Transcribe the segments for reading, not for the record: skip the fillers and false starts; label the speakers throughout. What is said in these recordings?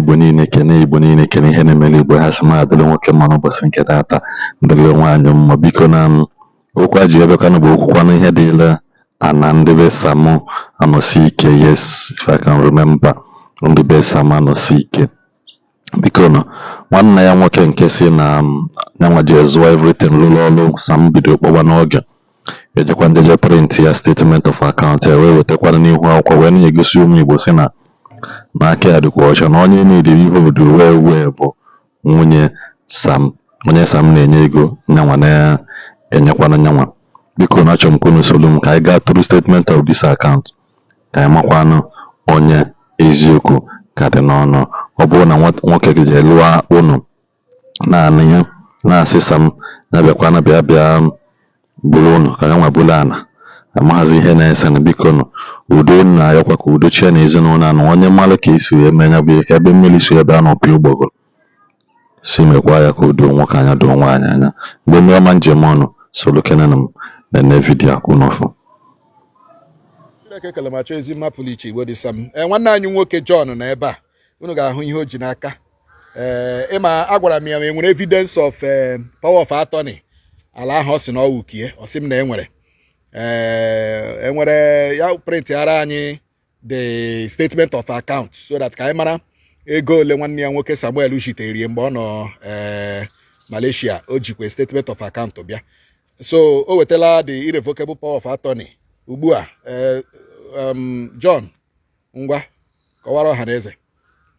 Speaker 1: Igbo niile, kene Igbo niile, kene ihe na-emere Igbo. Ha sị ma adịrị nwoke mma n'ụbọchị nke taata, dịrị nwaanyị mma. Biko na okwu a ji bịakwanụ bụ okwukwanụ ihe dịịrị ana ndị be Sam Anọsike. Yes, if I can remember, ndị be Sam Anọsike. Biko nụ, nwanne ya nwoke nke si na nyanwa ji zụọ everything, lụrụ ọrụ Sam bido kpọwa n'oge, ejekwa njeje print ya statement of account ya, wee wetakwana n'ihu akwụkwọ wee na-egosi ụmụ Igbo si na n'aka ya dịkwa ọcha, na onye niile ihe odu wee wee bụ nwunye Sam, onye Sam na-enye ego, nyanwa na-enyekwana nyanwa. Biko na achọrọ m ka unu soro m ka anyị gaa through statement of this account, ka anyị makwanụ onye eziokwu ka dị n'ọnụ. Ọ bụrụ na nwoke gị jee lụọ unu naanị ya, na-asị Sam ya bịakwana bịa bịa buru unu ka ya nwa buru ana, amaghazi ihe na-ese na. Biko nụ, udo na-ayọkwa ka udo chia na ezinụlọ anụ. Onye mmalụ ka esi wee mee ya bụ ihe, ka ebe mmiri si ebe a na-ọpị ụgbọgụrụ si mekwa ya ka udo nwoke anya doo nwaanyị anya. Mgbe ndị ọma njem ọnụ soro kenenụ m na-ene video akwụ n'ọfụ.
Speaker 2: Chineke ekele ma chọọ ezi mma pụrụ iche. Igbo dị Sam, ee, nwanne anyị nwoke John nọ ebe a, unu ga-ahụ ihe o ji n'aka. Ee, ịma agwara m ya ma enwere evidence of power of attorney ala ahụ. Ọ sị na ọ wukie, ọ sị m na enwere, ee, enwere. Ya print ara anyị the statement of account so that ka anyị mara ego ole nwanne ya nwoke Samuel jitere mgbe ọ nọ ee Malaysia. O jikwa statement of account bịa, so o wetala the irrevocable power of attorney ugbu a. Ee, John, ngwa, kọwara ọha na eze.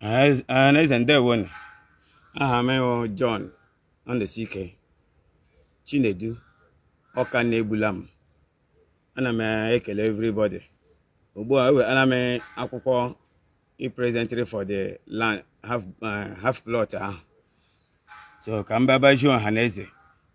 Speaker 3: Ọhaneze, ndewonu. Aha m bụ John Anọsike Chinedu Ọka na-egbula m. Ana m ekele everybody. Ugbu a ewe ana m akwụkwọ i-presently for the land half, half plot ahụ, so ka m bịa jụọ ọhaneze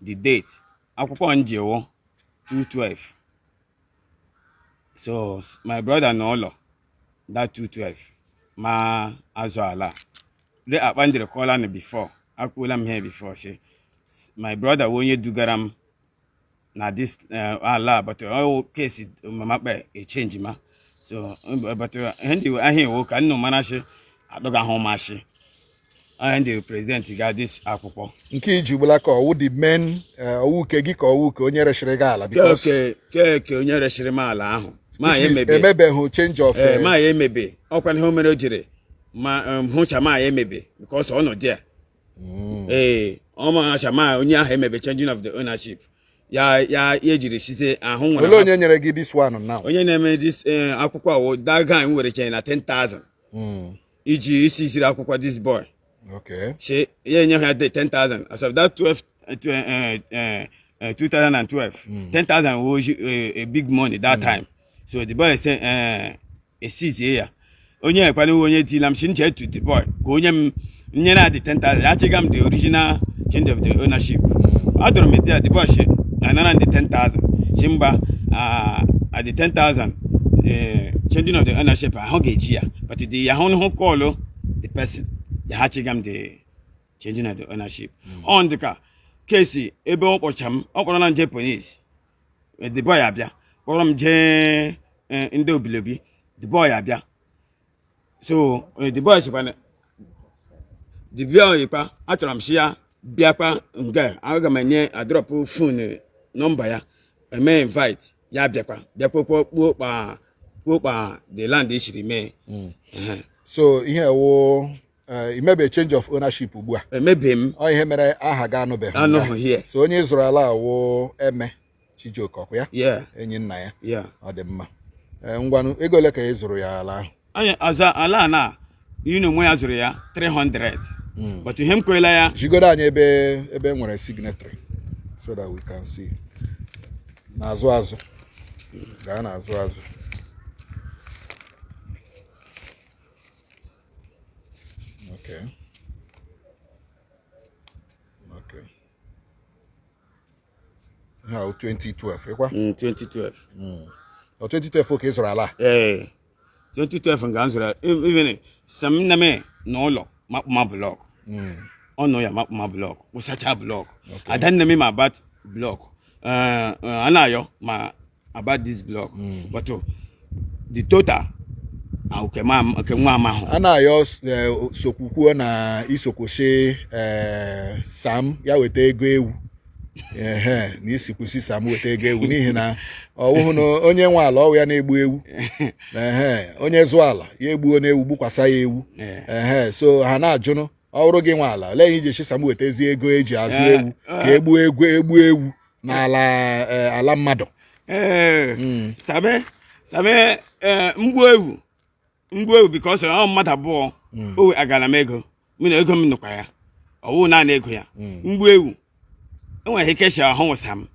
Speaker 3: the date akwụkwọ m ji wụ 212. So my brother nọ ụlọ that 212 ma azụ ala de akpa ndịrị kọla na before akwụla m here before shi my brother wụ onye dugara m na this ala, but ọ case mama kpe echange ma. So but ihe ndị ahịa iwu ka nnụ mara shi adọga ahụ mashi ahịa ndị president ga this akwụkwọ.
Speaker 2: Nke iji ugbula ka ọwụ the main ọwụ uke gị ka ọwụ uke onye resịrị gị ala, because
Speaker 3: keke keke onye resịrị m ala ahụ ma ya emebe.
Speaker 2: Emebeghị change of
Speaker 3: ee, ma ya emebe ọkwa ihe o mere o jiri ma hụcha ma ya emebe because ọ nọ there. Ee, ọ ma ma onye ahụ emebe changing of the ownership ya ya ya ejiri site ahụ nwere.
Speaker 2: Olee onye nyere gị this one now?
Speaker 3: Onye na-eme this akwụkwọ awụ that guy m were chenye na 10,000 iji isi siri akwụkwọ this boy. Si ya enye ha the 10,000 as of that 12 2012. 10,000 was a big money that time, so the boy say esizie ya onye ekwana onye tila m si nche to the boy ka onye m nyere the 10,000 ya chịga m the original change of the ownership. Adọrọ m there, the boy si anara the 10,000 si mgba at the 10,000 changing of the ownership ahụ ga-eji ya, but the ahụ hụ call the person ya ha chịga m the changing of the ownership. Ọ ndị ka kesi ebe ọ kpọcha m, ọ kpọrọ na nje police, the boy abịa kpọrọ m jee ndị obilobi, the boy abịa. So the boy sịkwa na the boy kwa achọrọ m si ya bịakwa nga aga m enye adrop phone number ya, eme invite ya bịakwa bịakwa kpuo kpa kpuo kpa the land esiri mee. Ehe.
Speaker 2: So ihe wụ imebe change of ownership ugbu a?
Speaker 3: Emebe m.
Speaker 2: Ọ ihe mere aha gị anụbeghị.
Speaker 3: Anụghị here.
Speaker 2: So onye zụrụ ala wụ Eme Chijioke, ọkwa ya?
Speaker 3: Yeah.
Speaker 2: Enyi nna ya?
Speaker 3: Yeah.
Speaker 2: Ọ dị mma. Ee, ngwanụ, ego ole ka ị zụrụ ya ala ahụ?
Speaker 3: Anyị aza ala a na inu onwe ya zụrụ ya 300, but ihe m kwela ya.
Speaker 2: Jigodo anyị ebe ebe e nwere signatory so that we can see. N'azụ azụ, gaa n'azụ azụ. Okay. Ha 2012 ịkwa?
Speaker 3: 2012.
Speaker 2: Ọ 2012 ka ị zụrụ ala a?
Speaker 3: Ee, 2012 nga m zụrụ ya. Even sam nne m n'ụlọ makpụma block, ọ nọ ya makpụma block, wụsacha block. Ada nne m ma about block, a na-ayọ ma about this block, but the total Nke nwa amahụ.
Speaker 2: A na-ayọ sokwukwuo na isokwusi Sam ya weta ego ewu, ehe, na isikwusi Sam weta ego ewu, n'ihi na ọwụhụ na onye nwe ala, ọwụ ya na-egbu ewu, ehe, onye zụọ ala ya egbuo na-ewu, gbukwasa ya ewu. Ehe, so ha na-ajụnụ, ọ bụrụ gị nwe ala, olee ihe iji esi Sam wetazi ego eji azụ ewu ka egbuo egwu, egbuo ewu n'ala ala mmadụ?
Speaker 3: Ee, sabe sabe, ee, mgbu ewu, mgbu ewu, because ọ mmadụ abụọ o agara m ego mụ na ego m nụkwa ya, ọwụ naanị ego ya. Mgbu ewu enwere ike si ahụ wụsa m,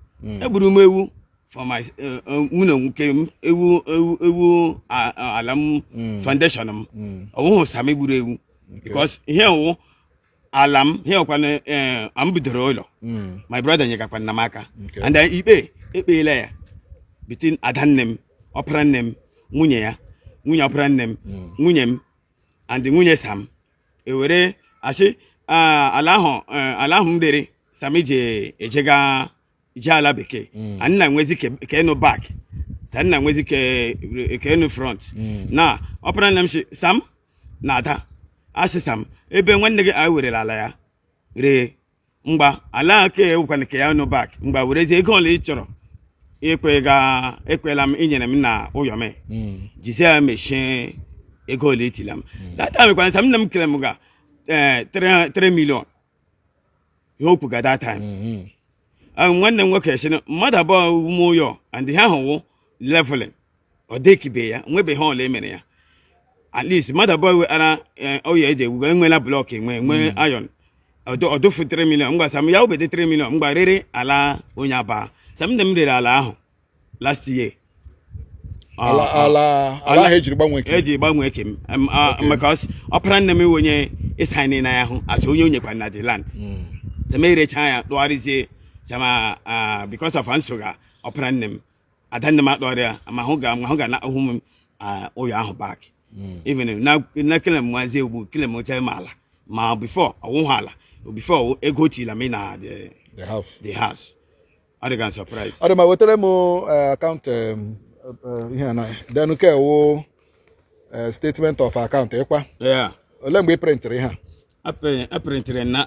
Speaker 3: egburu m ewu for my mụ na nke m, ewu ewu ewu ala m, foundation m. Ọwụhụ sam egburu ewu because ihe wụ ala m, ihe ọkwa m bidoro ụlọ. My brother nyegakwa nna m aka. And then ikpe ekpeela ya between adanne m, ọpara nne m, nwunye ya, nwunye ọpara nne m, nwunye m and nwunye Sam. Ewere asị ala ahụ, ala ahụ m rere Sam ji ejega je ala bekee, anyị na-enwezi ka enu back, sa nna nwezi ka enu front na ọpara nne m si Sam na ada asị Sam, ebe nwanne gị a werela ala ya ree mgba ala ka ewukwana ka ya nụ back, mgba werezie ego ole ị chọrọ ekwega ekwela m inyere m na ụyọ m, jizie ya mechie ego ole etila m. That time kwana Sam nne m kere m ga 3 million, ihe o kwuga that time. Nwanne m nwoke sị mmadụ abụọ ume ụyọ and ihe ahụ wụ leveling, ọ dekibe ya, nwebeghị ole emere ya. At least mmadụ abụọ wetara ọya eji ewugo, enwela block, enwe enwe iron, ọdụfu 3 million. Mgba Sam ya obede 3 million, mgba rere ala onye aba. Sam nne m rere ala ahụ last year.
Speaker 2: Ala ala ala ahụ ejiri gbanwee ke?
Speaker 3: Eji gbanwee ke m, maka ọpara nne m onye ịsanye na ya hụ asị onye onyekwa na the land. Sam erecha ya tụgharịzie sama because of nsogbu ọpara nne m, ada nne m akpọrọ ma hụ ga ma hụ ga na ahụ m ụyọ ahụ back, even na na kele m nwazie ugbu kele m oche m ala ma before ọwụhụ ala, before ego tila m na the
Speaker 2: the house.
Speaker 3: The house ọ dị ka surprise.
Speaker 2: Ọ dị ma, wetara m account ihe a na then nke wụ statement of account ịkwa?
Speaker 3: Yeah.
Speaker 2: Olee mgbe ị printịrị ihe a?
Speaker 3: Aprintịrị na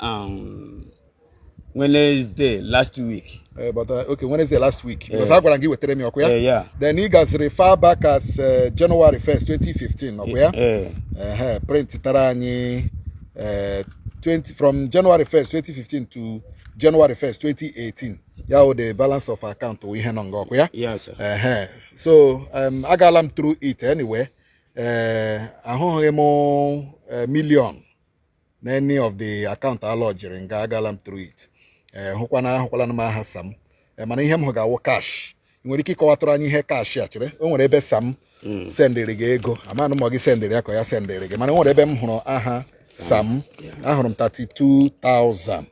Speaker 3: Wednesday last week.
Speaker 2: But okay, Wednesday last week, because a gwara m gị wetara m ya, ọkwa ya?
Speaker 3: Yeah.
Speaker 2: Then ị gaziri far back as January 1st 2015, ọkwa ya?
Speaker 3: Yeah.
Speaker 2: Ehe, print tara anyị 20 from January 1st 2015 to January 1st 2018, ya wụ the balance of account wụ ihe nọ nga, ọkwa ya?
Speaker 3: Yes, sir.
Speaker 2: Ehe, so agaala m through it anyway. Ahụghị m million na any of the account alọjiri nga. Agaala m through it, hụkwana, ahụkwala m aha Sam, mana ihe m hụ ga-awụ cash. Ị nwere ike ịkọwatụrụ anyị ihe cash a? Chere, o nwere ebe Sam sendịrị gị ego, amanụ m ọ gị sendịrị ya ka ya sendịrị gị, mana o nwere ebe m hụrụ aha Sam. Ahụrụ m 32,000.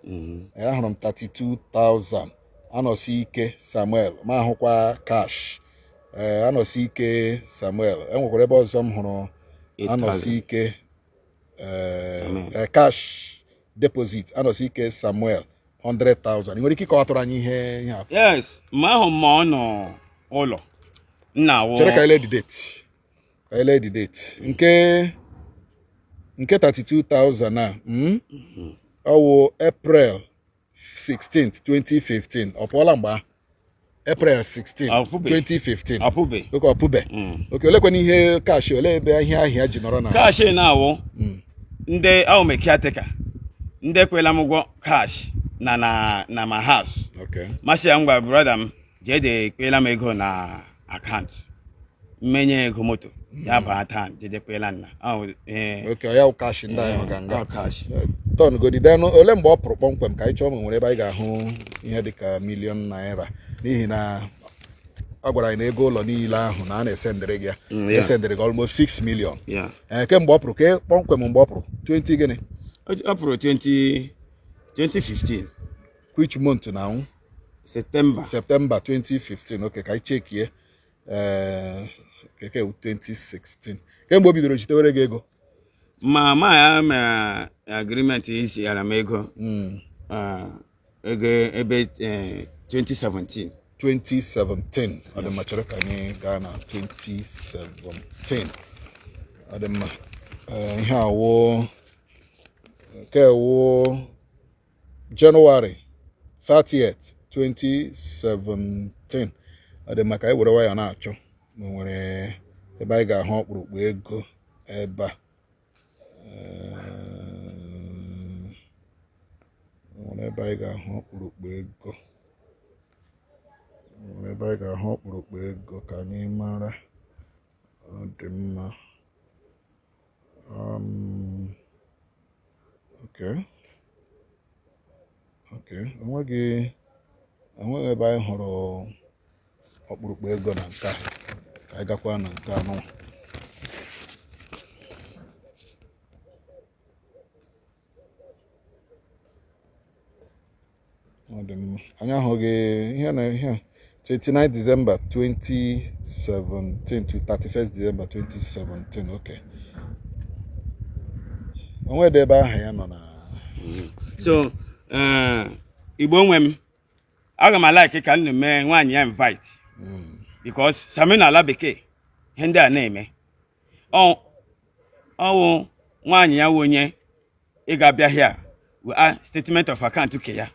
Speaker 2: Ahụrụ m 32,000, Anọsi Ike Samuel, ma ahụkwa cash, ee, Anọsi Ike Samuel. Enwekwara ebe ọzọ m hụrụ
Speaker 3: 8,000.
Speaker 2: Anọsi Ike
Speaker 3: Samuel.
Speaker 2: Cash deposit Anọsi Ike Samuel 100,000. Ị nwere ike ịkọwatụrụ anyị ihe a?
Speaker 3: Yes, mgbe ahụ ma ọ nọ ụlọ nna awụ.
Speaker 2: Chere ka ile the date, ka ile the date nke 32,000 a. Ọ wụ April 16th 2015. Ọ pụọla mgbe ahụ, April 16
Speaker 3: Ọpụbe.
Speaker 2: 2015?
Speaker 3: Ọpụbe.
Speaker 2: Oke, ọpụbe. Oke, olekwana ihe cash? Olee ebe ihe ahịa ji nọrọ na?
Speaker 3: Cash na-awụ ndị ahụ me caretaker, ndị ekwela m ụgwọ cash na ma house. Masị ya, ngwa, brother m jee de kpeela m ego na account, mmenye ego moto ya baa taa, jeje kpeela nna ahụ ee.
Speaker 2: Oke, ya wụ cash ndị anyị hụ nga.
Speaker 3: Ọ cash.
Speaker 2: Ton godi. Then ole mgbe ọ pụrụ kpọmkwem, ka anyị chọọ ma nwere ebe anyị ga-ahụ ihe dịka million naira, n'ihi na ọ gwara anyị na ego ụlọ niile ahụ na a na-esendịrị gị ya. Esendịrị gị almost 6 million. Ee, kemgbe ọ pụrụ, ke kpọmkwem mgbe ọ pụrụ, 20 gịnị?
Speaker 3: Ọ pụrụ 20 2015.
Speaker 2: Which month now?
Speaker 3: September.
Speaker 2: September 2015. Okay, ka anyị chekie. Ee, keke 2016 kemgbe o bidoro jitewere gị ego?
Speaker 3: Ma ma ya mere agreement isi ara m ego, ego ebe 2017.
Speaker 2: 2017, ọ dị mma. Chere ka anyị gaa na 2017. Ọ dị mma. Ihe a wụ nke wụ January 30th 2017. Ọ dị mma, ka anyị were nwayọọ na-achọ ma o nwere ebe anyị ga-ahụ ọkpụrụkpụ ego ebe a. O nwere ebe anyị ga-ahụ ọkpụrụkpụ ego, o nwere ebe anyị ga-ahụ ọkpụrụkpụ ego, ka anyị mara. Ọ dị mma. Okay, onweghị ebe anyị hụrụ ọkpụrụkpụ ego na nke a. Ka anyị gakwa na nke anọ. Ọ dị mma, anyị ahụghị ihe na ihe a. 29 December 2017 to 31st December 2017. Okay, onwedị ebe aha ya nọ na.
Speaker 3: So Igbo nwe m, aga m a-like ka m mee nwaanyị ya invite, because Sami na ala bekee, ihe ndị a na-eme, ọwụ nwaanyị ya wụ onye ị ga-abịa here wee statement of account ke ya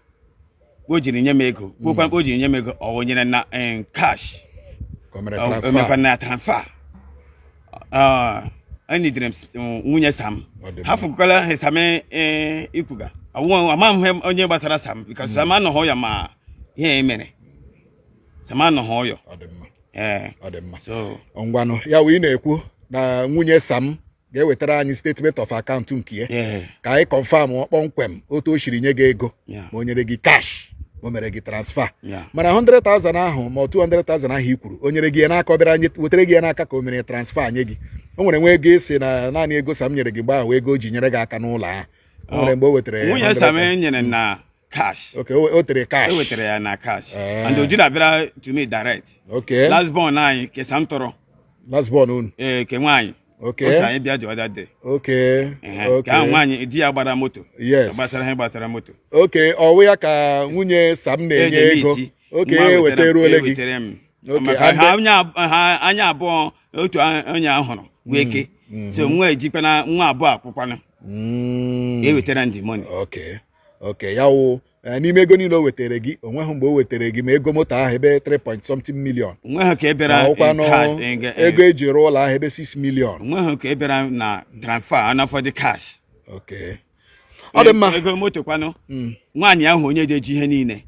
Speaker 3: o jiri nye m ego, kwuokwa o jiri nye m ego, ọ nyere na cash.
Speaker 2: Ka o mere
Speaker 3: o
Speaker 2: transfer.
Speaker 3: Mekwa na transfer. Enidere m nwunye Sam.
Speaker 2: Ọ dị mma.
Speaker 3: Ha fụkwala ha Sam ikwuga ama m ihe onye gbasara Sam, because Sam anọghị ya ma ihe e mere Sam anọghị ọyọ.
Speaker 2: Ọ dị mma.
Speaker 3: Ee.
Speaker 2: Ọ dị mma.
Speaker 3: So
Speaker 2: Ngwanụ, ya wụ ị na-ekwu na nwunye Sam ga-ewetara anyị statement of account nke ya ka anyị confirm kpọmkwem otu o siri nye gị ego, ma o nyere gị cash, ma o mere gị transfer. Mana 100,000 ahụ ma ọ 200,000 ahụ i kwuru, o nyere gị ya n'aka, ọ bịara wetara gị ya n'aka, ka o mere transfer nye gị? O nwere nwa ego isi na naanị ego Sam nyere gị mgbe ahụ, ego o ji nyere gị aka n'ụlọ ahụ, o nwere mgbe o wetara ya
Speaker 3: Nwunye
Speaker 2: 100,000?
Speaker 3: Sam nyere na cash.
Speaker 2: Okay, o tere cash.
Speaker 3: E wetara ya na cash and o jiri abịara to me direct. Last born anyị ke Sam tọrọ.
Speaker 2: Last born unu?
Speaker 3: Ee, ke nwaanyị. O si anyị bịa the other day. Ehe, ka ahụ nwaanyị di ya gbara moto. Gbasara ihe gbasara moto.
Speaker 2: Okay, ọwụ ya ka nwunye Sam na-enye
Speaker 3: Eji m
Speaker 2: ego?
Speaker 3: iti.
Speaker 2: Okay.
Speaker 3: Nwa wetara m,
Speaker 2: Ewetaruole gị?
Speaker 3: Ewetere m.
Speaker 2: Okay,
Speaker 3: Maka
Speaker 2: and
Speaker 3: ha ha anya abụọ otu onye ahụ hụrụ wee ke, so nwa ejikwana nwa abụọ akwụkwana ewetara ndị money.
Speaker 2: Okay, ya wụ n'ime ego niile o wetara gị, o nweghị mgbe o wetara gị ma ego moto ahụ ebe 3 point something million,
Speaker 3: onweghị ka e
Speaker 2: ma
Speaker 3: bịara in
Speaker 2: ọkwanụ
Speaker 3: cash,
Speaker 2: ego eji rụọ ụlọ ahụ ebe 6 million?
Speaker 3: Onweghị ka e bịara na transfer, anafọdụ cash.
Speaker 2: Okay, ọ dị mma.
Speaker 3: Ego moto kwanụ, nwaanyị ahụ onye dị eji ihe niile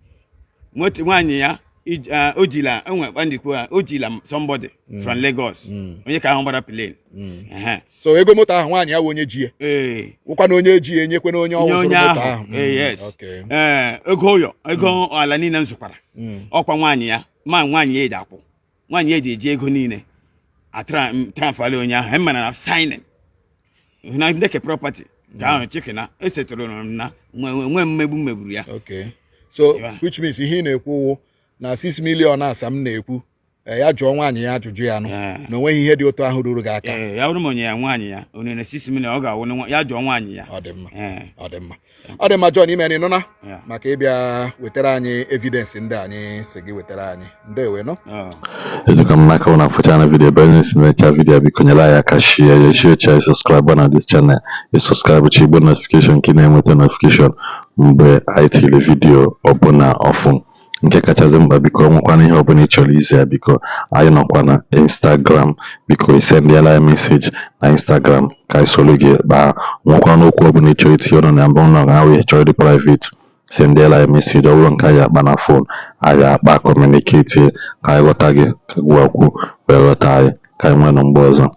Speaker 3: moto nwaanyị ya o jila enwe kpandikwu ya, o jila somebody from Lagos, onye ka ahụ gbara plane. Ehe.
Speaker 2: So ego moto ahụ, nwaanyị ya wụ onye ji ya?
Speaker 3: Ee.
Speaker 2: Wụkwana onye ji ya enyekwana onye ọ
Speaker 3: nye
Speaker 2: wụzụrụ
Speaker 3: onye
Speaker 2: moto
Speaker 3: ahụ.
Speaker 2: ahụ?
Speaker 3: Ee, yes. Ee, ego ụyọ, ego ala niile m zụkwara, ọkwa nwaanyị ya, ma nwaanyị ya eji akwụ, nwaanyị ya eji eji ego niile atransferla onye ahụ e mere na signing na ndeke property ka ahụ chikina esetụrụ m na nwe mmegbu megburu ya.
Speaker 2: Okay, so which means ihe ị na-ekwu wụ na 6 million a Sam na-ekwu, ya jụọ nwaanyị ya ajụjụ ya nụ na o nweghị ihe dị otu ahụ ruru gị aka.
Speaker 3: Ee, ya bụrụ ma onye ya nwaanyị ya onye na 6 million, ọ ga-awụ ya jụọ nwaanyị ya.
Speaker 2: Ọ dị mma.
Speaker 3: Ee.
Speaker 2: Ọ dị mma, ọ dị mma. John, ime nụna maka ịbịa wetara anyị evidence ndị anyị si gị wetara anyị. Ndewe nụ.
Speaker 3: Ọ.
Speaker 1: Ejikwa m n'aka na afụcha na video ebe anyị si mecha video. Biko nyere anyị aka share ya, share cha, subscribe na this channel. Ị subscribe chi igbo notification ka ị na-enweta notification mgbe anyị tiri video ọbụla ọfụ. Nke kachasị mkpa, biko nwekwana ihe ọbụla ị chọrọ izi ya, biko anyị nọkwa na Instagram. Biko isendịala ya message na Instagram ka anyị soro gị kpaa. Nwekwana okwu ọbụla ị chọrọ itinye ọnụ na mbụ na ahụ chọrọ dị private, sendịala ya message. Ọ bụrụ nke anyị akpa na phone, anyị akpa, communicate ka anyị ghọta gị, ka gwa okwu wee ghọta anyị, ka anyị nwee nụ mgbe ọzọ.